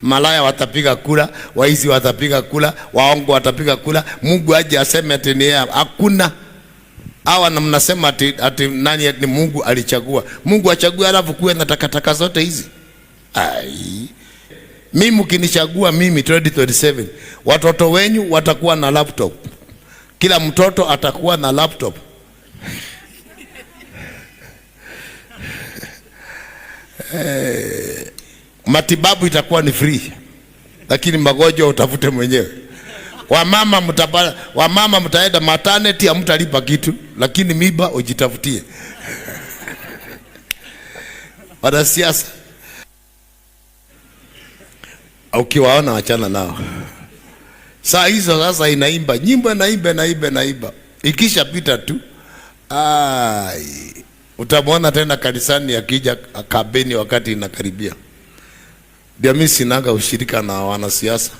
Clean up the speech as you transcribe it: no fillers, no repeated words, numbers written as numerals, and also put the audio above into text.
Malaya watapiga kura, waizi watapiga kura, waongo watapiga kura. Mungu aje aseme ati ni yeye? Hakuna. Hawa na mnasema ati nani ni Mungu alichagua. Mungu achague alafu kuwe na takataka zote hizi? Ai. Mimi mkinichagua mimi 2027, watoto wenyu watakuwa na laptop. Kila mtoto atakuwa na laptop. Matibabu itakuwa ni free, lakini magonjwa utafute mwenyewe. Wamama wamama mtaenda maternity, hamtalipa kitu, lakini miba ujitafutie. Wanasiasa ukiwaona wachana nao. Saa hizo sasa inaimba nyimbo, inaimba, inaimba, inaimba, ikishapita tu, ai, utamwona tena kanisani akija kampeni wakati inakaribia. Ndio mimi sinaga ushirika na wanasiasa.